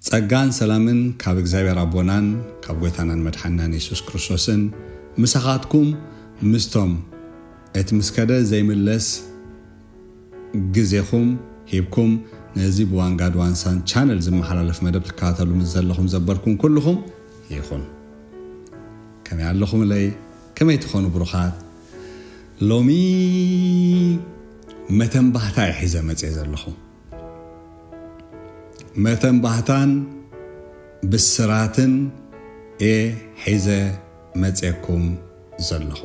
ጸጋን ሰላምን ካብ እግዚኣብሔር ኣቦናን ካብ ጎይታናን መድሓንናን የሱስ ክርስቶስን ምሳኻትኩም ምስቶም እቲ ምስከደ ዘይምለስ ግዜኹም ሂብኩም ነዚ ብዋንጋድ ዋንሳን ቻነል ዝመሓላለፍ መደብ ትከታተሉ ምስ ዘለኹም ዘበልኩም ኩልኹም ይኹን። ከመይ ኣለኹምለይ? ከመይ ትኾኑ ብሩኻት? ሎሚ መተንባህታ እየ ሒዘ መጽየ ዘለኹ። መተንባህታን ብስራትን እየ ሒዘ መጽየኩም ዘለኹ።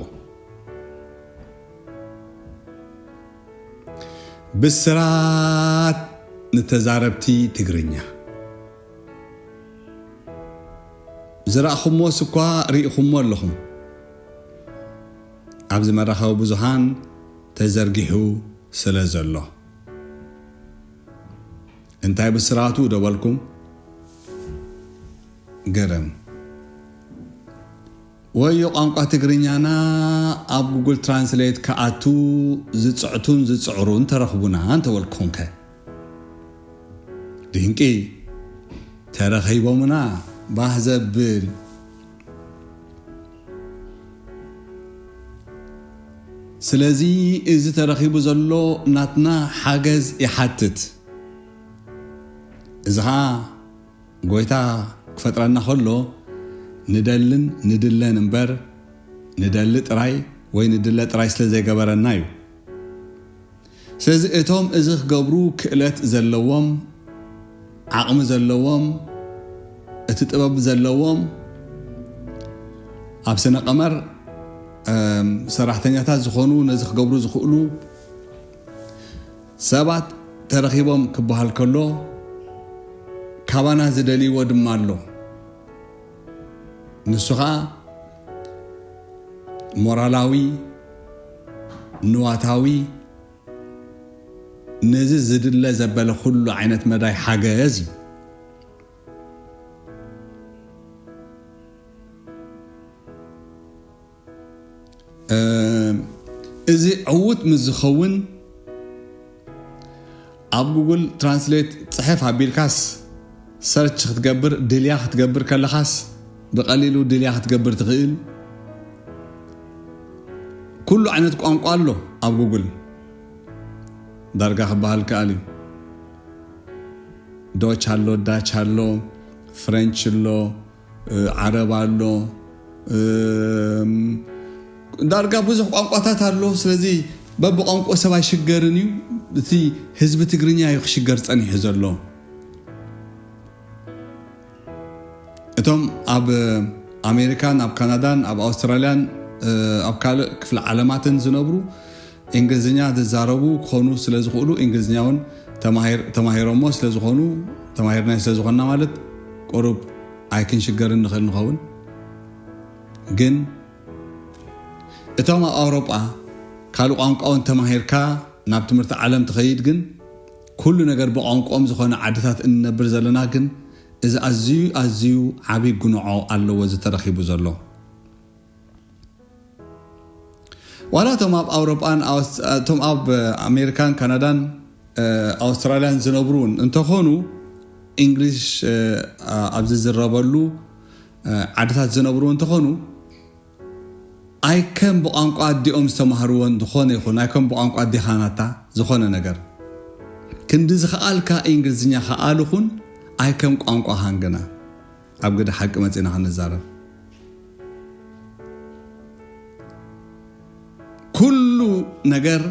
ብስራት ንተዛረብቲ ትግርኛ። ዝረእኹሞስ እኳ ርኢኹሞ ኣለኹም። ኣብዚ መራኸቢ ብዙሃን ተዘርጊሑ ስለ ዘሎ። እንታይ ብስራቱ ደበልኩም? ገረም። ወዮ ቋንቋ ትግርኛና ኣብ ጉግል ትራንስሌት ክኣቱ ዝጽዕቱን ዝጽዕሩን ተረኽቡና እንተበልኩኹምከ? ድንቂ። ተረኺቦምና ባህ ዘብል። ስለዚ እዚ ተረኺቡ ዘሎ ናትና ሓገዝ ይሓትት። እዚ ኸኣ ጎይታ ክፈጥረና ከሎ ንደልን ንድለን እምበር ንደሊ ጥራይ ወይ ንድለ ጥራይ ስለ ዘይገበረና እዩ። ስለዚ እቶም እዚ ክገብሩ ክእለት ዘለዎም፣ ዓቕሚ ዘለዎም፣ እቲ ጥበብ ዘለዎም፣ ኣብ ስነ ቀመር፣ እም፣ ሰራሕተኛታት ዝኾኑ፣ ነዚ ክገብሩ ዝኽእሉ ሰባት ተረኺቦም ክበሃል ከሎ፣ ካባና ዝደልይዎ ድማ ኣሎ። ንሱ ኸኣ ሞራላዊ፣ ንዋታዊ፣ ነዚ ዝድለ ዘበለ ኩሉ ዓይነት መዳይ ሓገዝ እዩ። እ፣ እዚ ዕዉት ምስ ዝኸውን ኣብ ጉግል ትራንስሌት ጽሕፍ ኣቢልካስ ሰርች ክትገብር፣ ድልያ ክትገብር ከለኻስ ብቐሊሉ ድልያ ክትገብር ትኽእል። ኩሉ ዓይነት ቋንቋ ኣሎ ኣብ ጉግል። ዳርጋ ክበሃል ከኣል እዩ። ዶች ኣሎ፣ ዳች ኣሎ፣ ፍሬንች ኣሎ፣ እ፣ ዓረብ ኣሎ፣ እም፣ ዳርጋ ብዙሕ ቋንቋታት ኣሎ። ስለዚ በብቋንቋ ሰብ ኣይሽገርን እዩ። እቲ ህዝቢ ትግርኛ እዩ ክሽገር ጸኒሑ ዘሎ። እቶም ኣብ ኣሜሪካን ኣብ ካናዳን ኣብ ኣውስትራልያን፣ እ፣ ኣብ ካልእ ክፍለ ዓለማትን ዝነብሩ እንግሊዝኛ ዝዛረቡ ክኾኑ ስለ ዝኽእሉ፣ እንግሊዝኛ እውን ተማሂር-፣ ተማሂሮሞ ስለ ዝኾኑ፣ ተማሂርናዮ ስለ ዝኾንና ማለት ቁሩብ ኣይክንሽገርን ንኽእል ንኸውን። ግን እቶም ኣብ ኣውሮጳ ካልእ ቋንቋ እውን ተማሂርካ ናብ ትምህርቲ ዓለም ትኸይድ፣ ግን ኩሉ ነገር ብቋንቋኦም ዝኾነ ዓድታት እንነብር ዘለና ግን፣ እዚ ኣዝዩ፣ ኣዝዩ ዓብዪ ጉንዖ ኣለዎ እዚ ተረኺቡ ዘሎ። ዋላ እቶም ኣብ ኣውሮጳን ኣውስ-፣ እቶም ኣብ ኣሜሪካን ካናዳን፣ እ፣ ኣውስትራልያን ዝነብሩ እውን እንተኾኑ፣ እንግሊሽ፣ እ፣ ኣብ ዝዝረበሉ፣ እ፣ ዓድታት ዝነብሩ እንተኾኑ፣ ኣይከም ብቋንቋ ኣዲኦም ዝተማህርዎን ዝኾነ ይኹን፣ ኣይከም ብቋንቋ ኣዴኻ ናታ ዝኾነ ነገር። ክንዲ ዝኸኣልካ እንግሊዝኛ ከኣል ኹን፣ ኣይከም ቋንቋኻን ግና። ኣብ ግደ ሓቂ መጺና ክንዛረብ። ኩሉ ነገር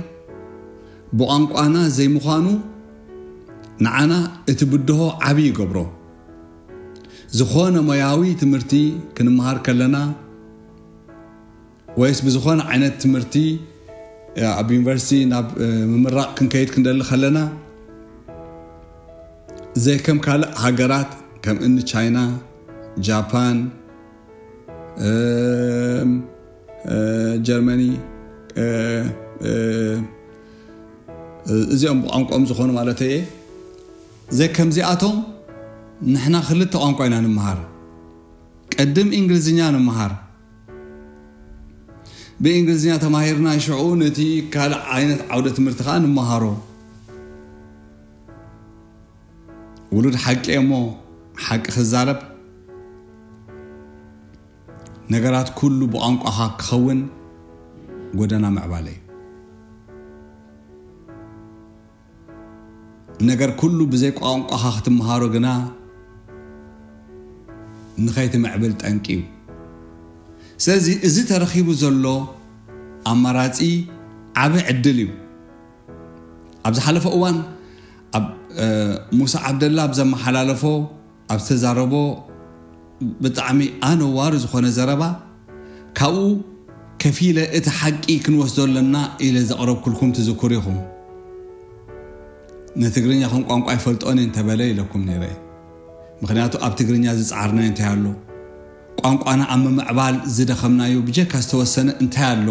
ብቋንቋና ዘይምዃኑ ንዓና እቲ ብድሆ ዓቢ ይገብሮ። ዝኾነ ሞያዊ ትምህርቲ ክንመሃር ከለና ወይስ ብዝኾነ ዓይነት ትምህርቲ ኣብ ዩኒቨርሲቲ ናብ፣ እ፣ ምምራቕ ክንከይድ ክንደሊ ከለና ዘይከም ካልእ ሃገራት ከም እኒ ቻይና፣ ጃፓን፣ እም፣ እ፣ ጀርመኒ፣ እ፣ እ፣ እዚኦም ብቋንቋኦም ዝኾኑ ማለት እየ። ዘይከምዚኣቶም ንሕና ክልተ ቋንቋ ኢና ንምሃር። ቅድም እንግሊዝኛ ንምሃር። ብእንግሊዝኛ ተማሂርና ሽዑ ነቲ ካልእ ዓይነት ዓውደ ትምህርቲ ኸዓ ንምሃሮ። ውሉድ ሓቂ እሞ ሓቂ ክዛረብ፣ ነገራት ኩሉ ብቋንቋኻ ክኸውን ጎደና ምዕባለ እዩ። ነገር ኩሉ ብዘይ ቋንቋኻ ክትመሃሮ ግና ንኸይትምዕብል ጠንቂ እዩ። ስለዚ እዚ ተረኺቡ ዘሎ ኣማራጺ ዓቢ ዕድል እዩ። ኣብ ዝሓለፈ እዋን ኣብ፣ እ፣ ሙሳ ዓብደላ ኣብ ዘመሓላለፎ፣ ኣብ ዝተዛረቦ ብጣዕሚ ኣነዋሪ ዝኾነ ዘረባ፣ ካብኡ ከፊለ እቲ ሓቂ ክንወስዶ ኣለና ኢለ ዘቕረብኩልኩም ትዝክሩ ኢኹም። ንትግርኛ ከም ቋንቋ ይፈልጦን እየ እንተበለ ኢለኩም ነይረ። ምኽንያቱ ኣብ ትግርኛ ዝጸዓርናዮ እንታይ ኣሎ? ቋንቋና ኣብ ምምዕባል ዝደኸምናዮ ብጀካ ዝተወሰነ እንታይ ኣሎ?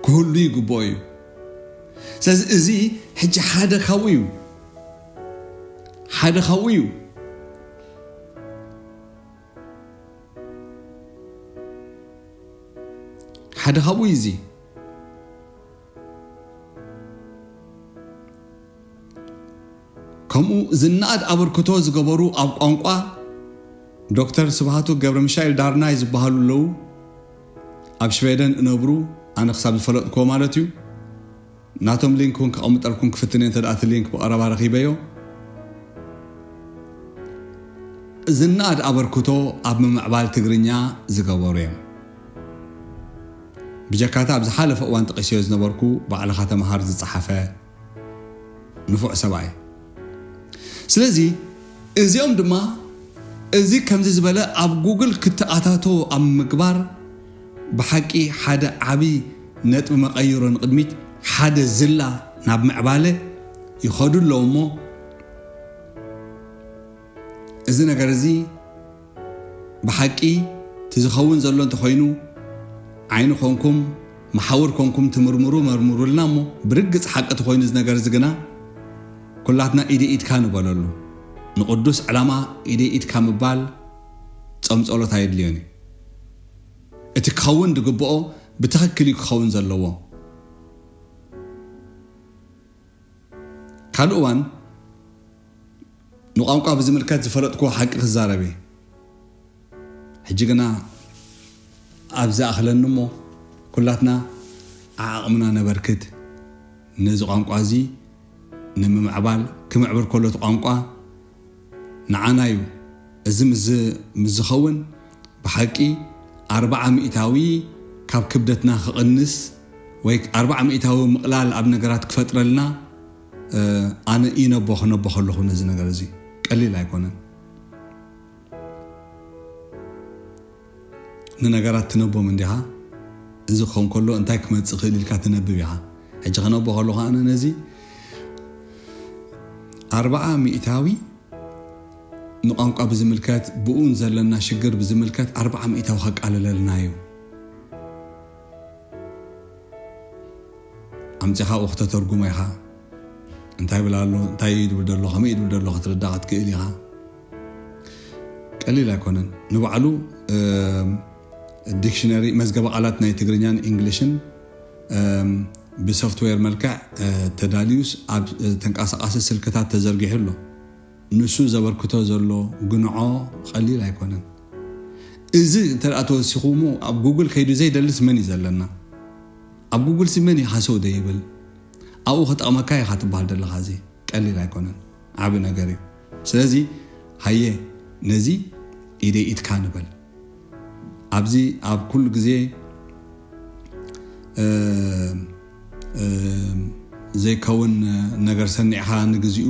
ክህሉ ይግብኦ እዩ። ስለዚ እዚ ሕጂ ሓደ ካብኡ እዩ። ሓደ ካብኡ እዩ። ሓደ ካብኡ እዩ እዚ። ከምኡ ዝነኣድ ኣበርክቶ ዝገበሩ ኣብ ቋንቋ ዶክተር ስብሃቱ ገብረ ሚሻኤል ዳርናይ ዝበሃሉ ኣለዉ። ኣብ ሽዌደን እነብሩ፣ ኣነ ክሳብ ዝፈለጥክዎ ማለት እዩ። ናቶም ሊንክ እውን ከቐምጠልኩም ክፍትን እየ፣ እንተ ደኣ እቲ ሊንክ ብቐረባ ረኺበዮ። ዝነኣድ ኣበርክቶ ኣብ ምምዕባል ትግርኛ ዝገበሩ እዮም። ብጀካታ ኣብ ዝሓለፈ እዋን ጠቒሰዮ ዝነበርኩ ባዕልኻ ተምሃር ዝጸሓፈ ንፉዕ ሰብኣይ። ስለዚ እዚኦም ድማ እዚ ከምዚ ዝበለ ኣብ ጉግል ክተኣታቶ ኣብ ምግባር ብሓቂ ሓደ ዓቢ ነጥቢ መቐይሮ ንቕድሚት፣ ሓደ ዝላ ናብ ምዕባለ ይኸዱ ኣለዉ እሞ፣ እዚ ነገር እዚ ብሓቂ እቲ ዝኸውን ዘሎ እንተኾይኑ፣ ዓይኒ ኮንኩም፣ መሓውር ኮንኩም ትምርምሩ፣ መርምሩልና እሞ፣ ብርግጽ ሓቂ ተኾይኑ እዚ ነገር እዚ ግና፣ ኩላትና ኢደ ኢድካ ንበለሉ። ንቕዱስ ዕላማ ኢደ ኢድካ ምባል ጾም ጸሎት ኣየድልዮን እዩ። እቲ ክኸውን ዝግብኦ ብትኽክል እዩ ክኸውን ዘለዎ። ካልእ እዋን ንቋንቋ ብዝምልከት ዝፈለጥክዎ ሓቂ ክዛረብ እየ። ሕጂ ግና ኣብ ዝኣኽለኒ እሞ፣ ኩላትና ዓዓቕምና ነበርክት። ነዚ ቋንቋ እዚ ንምምዕባል፣ ክምዕብል ከሎ እቲ ቋንቋ ንዓና እዩ። እዚ ምስ ዝ-፣ ምስ ዝኸውን ብሓቂ ኣርብዓ ሚእታዊ ካብ ክብደትና ክቕንስ ወይ ኣርብዓ ሚእታዊ ምቕላል ኣብ ነገራት ክፈጥረልና፣ እ፣ ኣነ ኢነቦ ክነቦ ከለኹ ነዚ ነገር እዚ ቀሊል ኣይኮነን። ንነገራት ትነቦም እንዲኻ። እዚ ክኸውን ከሎ እንታይ ክመጽእ ክእል ኢልካ ትነብብ ኢኻ። ሕጂ ክነቦ ከለኹ ኣነ ነዚ ኣርብዓ ሚእታዊ ንቋንቋ ብዝምልከት፣ ብኡ ዘለና ሽግር ብዝምልከት ኣርብዓ ሚእታዊ ከቃልለልና እዩ። ኣምጺኻ ኣብኡ ክተተርጉሞ ኢኻ። እንታይ ይብል ኣሎ፣ እንታይ እዩ ዝብል ዘሎ፣ ከመይ እዩ ዝብል ዘሎ ክትርዳእ ክትክእል ኢኻ። ቀሊል ኣይኮነን። ንባዕሉ፣ እም፣ ዲክሽነሪ፣ መዝገበ ቃላት ናይ ትግርኛን ኢንግሊሽን፣ እም፣ ብሶፍትዌር መልክዕ፣ እ፣ ተዳልዩስ ኣብ፣ እ፣ ተንቀሳቃሲ ስልክታት ተዘርጊሑ ኣሎ። ንሱ ዘበርክቶ ዘሎ ግንዖ ቀሊል ኣይኮነን። እዚ እንተ ደኣ ተወሲኹ እሞ ኣብ ጉግል ከይዱ ዘይደልስ መን እዩ ዘለና? ኣብ ጉግል ሲ መን እዩ ሃሰው ዘይብል? ኣብኡ ክጠቕመካ ኢኻ ትበሃል ዘለኻ። እዚ ቀሊል ኣይኮነን፣ ዓቢ ነገር እዩ። ስለዚ ሃየ ነዚ ኢደይ ኢድካ ንበል። ኣብዚ ኣብ ኩሉ ግዜ፣ እ፣ እ፣ ዘይከውን ነገር ሰኒዕኻ ንግዚኡ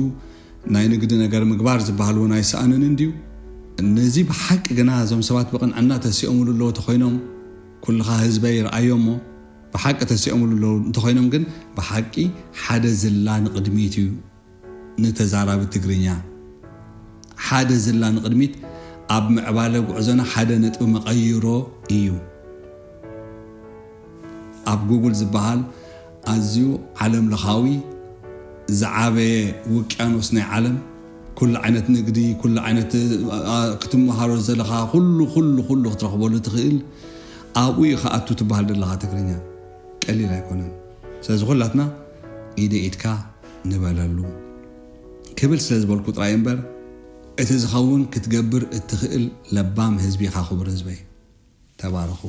ናይ ንግዲ ነገር ምግባር ዝበሃል እውን ኣይሰኣንን እንድዩ። ነዚ ብሓቂ ግና እዞም ሰባት ብቕንዕና ተሲኦምሉ ኣለዉ ተኾይኖም፣ ኩልኻ ህዝበይ ይርኣዮ እሞ፣ ብሓቂ ተሲኦምሉ ኣለዉ እንተኾይኖም ግን፣ ብሓቂ ሓደ ዝላ ንቕድሚት እዩ። ንተዛራቢ ትግርኛ ሓደ ዝላ ንቕድሚት ኣብ ምዕባለ ጉዕዞና ሓደ ነጥቢ መቐይሮ እዩ። ኣብ ጉግል ዝበሃል ኣዝዩ ዓለም ለኻዊ ዝዓበየ ውቅያኖስ ናይ ዓለም፣ ኩሉ ዓይነት ንግዲ፣ ኩሉ ዓይነት፣ ኣ፣ ክትመሃሮ ዘለኻ ኩሉ፣ ኩሉ፣ ኩሉ ክትረኽበሉ ትኽእል ኣብኡ እዩ ክኣቱ ትበሃል ዘለኻ ትግርኛ። ቀሊል ኣይኮነን። ስለዚ ኩላትና ኢደ ኢድካ ንበለሉ ክብል ስለ ዝበልኩ ጥራይ እምበር፣ እቲ ዝኸውን ክትገብር እትኽእል ለባም ህዝቢ ኢኻ ክቡር ህዝበይ። ተባረኹ።